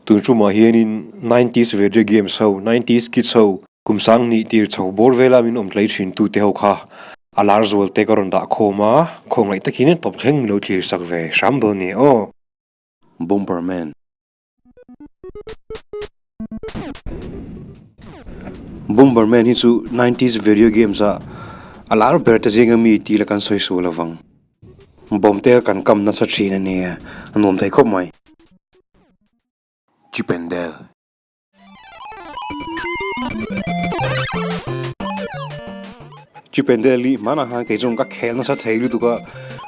Tun tumah hianin nineties video games ho, nineties kids ho, kum sang hnih tir chho bawr vela min awm tlei thin tute ho kha a lar zual te ka rawn dah khawm a, khawngaih takin tawp thleng min lo thlir sak ve hram dawn ni aw. Bomberman. Bomberman hi chu nineties video games a a lar ber te zinga mi tih la kan sawi sual avang. Bomb te kan kam nasa thin a nia, a nuam thei khawp mai. Chip and Dale. Chip and Dale hi hmanah khan kei chuan ka khel nasa thei lutuk a,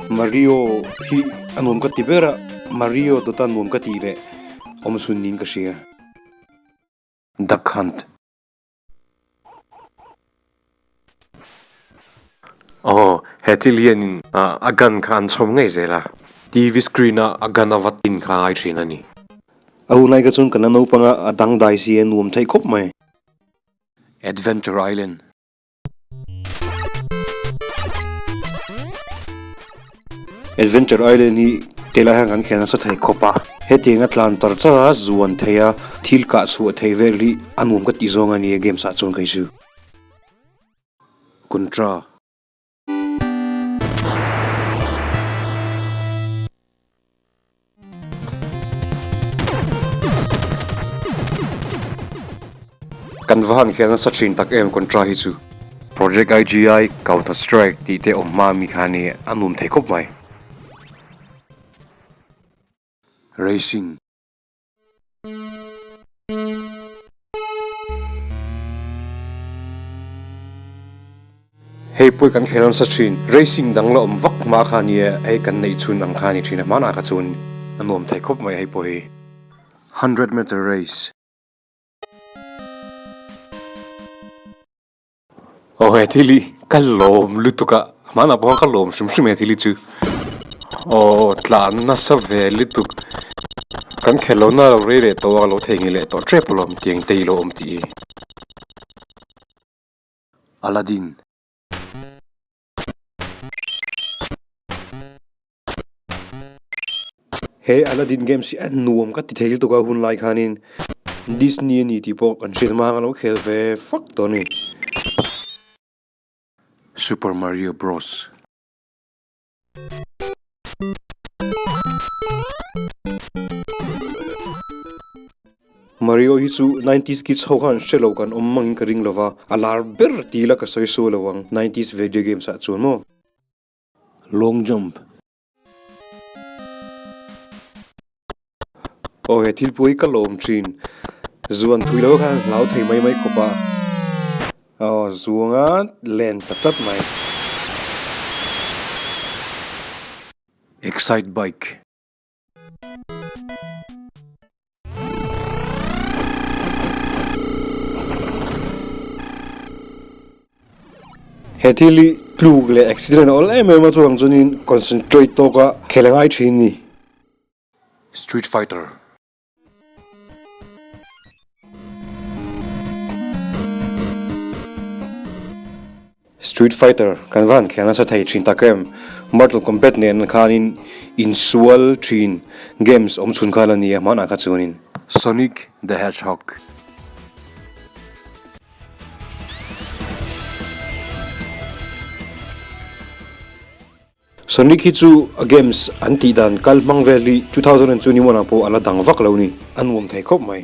Mario hi a nuam ka ti ber a, Mario dawta nuam ka tih leh awm chhun niin ka hria. Duck Hunt. Aw, he thil hianin a gun kha an chhawm ngei zel a, TV screen a a gun a va tin kha a ngai thin a ni. A hunlai kha chuan kan la naupang a, a dangdai si a nuam theih khawp mai. Adventure Island. Adventure Island hi tilai hian kan khel nasa thei khawp a, hetiang a tlan char char a zuan thei a, thil kah chhuah thei vel hi a nuam ka tih zawng a ni a games ah chuan kei chu. Contra. Kan va han khel nasa thin tak em Contra hi chu. Project IGI, Counter Strike tih te awm hma mi kha ni a nuam thei khawp mai. Racing. Hei pawh kan khel nasa thin. Racing dang la awm vak hma kha nia hei kan neih chhun ang kha a ni thin a, hmanah kha chuan a nuam thei khawp mai hei pawh hi. 100 meter race. Aw he thil hi ka lawm lutuk a, hmanah pawh ka lawm hrim hrim he thil hi chu. Aw tlan nasa ve lutuk. Kan khelh lohna a lo rei leh tawh a, ka lo theihnghilh leh tawh tep alawm tiang te hi lo awm tih hi. Aladdin. He Aladdin games hi a nuam ka ti thei lutuk a hun lai khanin Disney a ni tih pawh kan hriat hma khan a lo khel ve fak tawh a ni. Super Mario Bros. Mario hi chu nineties kids ho khan hre lo kan awm mangin ka ring lova, a lar ber ti ila ka sawi sual lo ang nineties video games ah chuan maw. Long jump. Aw he thil pawh hi ka lawm thin. Zuan thui lo khan hlau thei mai mai khawp a. Aw zuanga len ta chat mai. Excite bike. He thil hi tluk leh accident a awl em em a chuang chuanin concentrate tawk a khel a ngai thin a ni. Street Fighter. Street Fighter kan va han khel nasa thei thin tak em? Mortal Kombat nen khanin insual thin games awm chhun kha la ni a hmanah kha chuanin. Sonic the Hedgehog. Sonic hi chu a games an tih dan kal hmang vel hi 2021 ah pawh a la dang vak lo ni. A nuam thei khawp mai.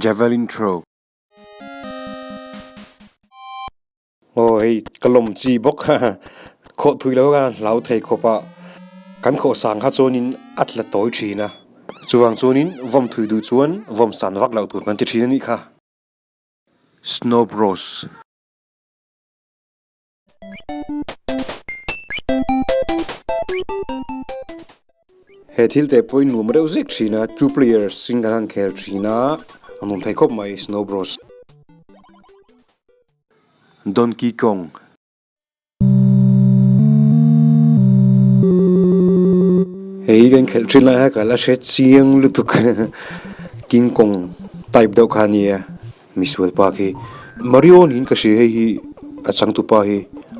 Javelin Throw. Aw hei ka lawm chi bawk khawh thui lo khan hlau thei khawp a, kan khawh sang kha chuanin a tla tawi thin a, chuvang chuanin vawm thui duh chuan vawm san vak loh tur kan ti thin a nih kha. Snow Bros. He thil te pawh i nuam reuh zek thin a, two players in kan han khel thin a, a nuam thei khawp mai Snow Bros. Donkey Kong. Hei hi kan khelh thin lai a ka la hre chiang lutuk King Kong type deuh kha a nia. Misual pa khi Mario niin ka hria hei hi a changtupa hi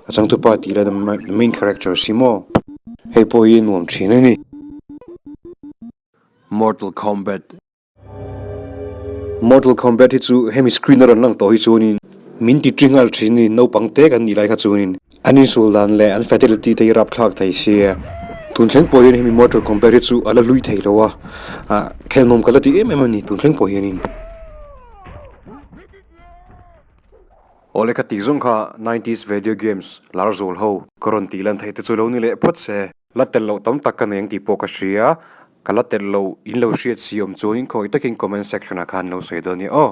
a changtupa tih la main character si maw hei pawh hi a nuam thin a ni. Mortal Kombat. Mortal Kombat hi chu hemi screen a rawn lang tawh hi chuanin min ti ṭi nghal ṭhin ni, naupang te kan nih lai kha chuanin an insul dan leh an fatality te hi rapthlak thei sia. Tun thleng pawh hian hemi Mortal Kombat hi chu a la hlui thei lo a, ah khelhnawm ka la ti em em a ni tun thleng pawh hianin. Awle kha tih zawng kha nineties video games lar zual ho ka rawn tih lan theih te chu lo ni leh phawt se. La tel loh tam tak ka nei ang tih pawh ka hria, ka la tel loh in lo hriat si awm chuan in khawi takin comment section ah khan lo sawi dawn nia aw.